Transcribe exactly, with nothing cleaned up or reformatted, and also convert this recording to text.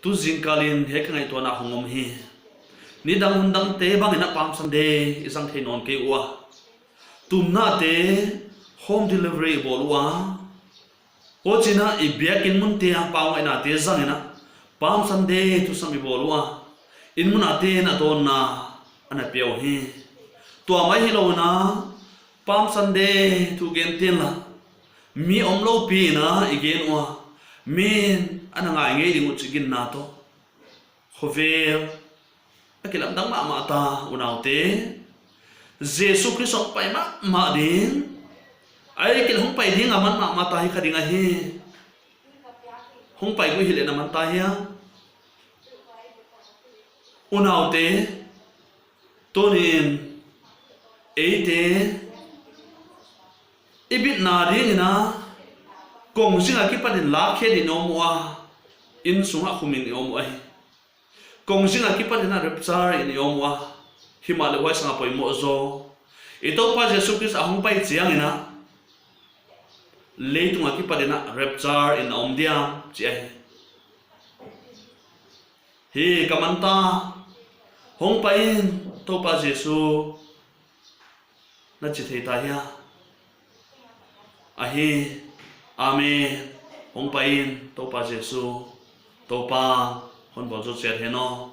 Tu zingkal in hiai ka ngaihtuahna hong om hi. Nidang hun dangte bang in a Palm Sunday i zang thei nawn kei ua. Tumnate home delivery i bawl ua. Huchiin a i biakin munte a pau ngaihnate zang in a Palm Sunday thusam i bawl ua. Inn mun a te'n a dawnna ana pia uhi. Tua mai hilou in a Palm Sunday thugen te'n la mi omlou pi in a i gen ua. Mi'n ana ngai ngei ding uh chih ginna toh. Khovel a kilamdang mahmah ta unaute. Jesu Khrist hong pai mahmah ding. Ahihkeileh hong pai ding a man mahmah ta hi kha ding ahi. Hong pai uh hileh na man ta hia? Unaute, tuni'n eite i bitna ding in a kongzing a kipat in lakkhe ding i om ua, innsungah khum in i om uh ahi. Kongzing a kipat in a rapture in i om ua, himahleh huai sang a poimoh zaw. I Toupa Jesu Khrist a hong pai chiang in a leitung a kipat in a rapture in a om diam chih ahi. Hi ka man ta, hong pai in Toupa Jesu, na chi thei ta hia? Ahi, amen. Hong pai in Toupa Jesu. Toupa'n hon vualzawl chiat hen aw.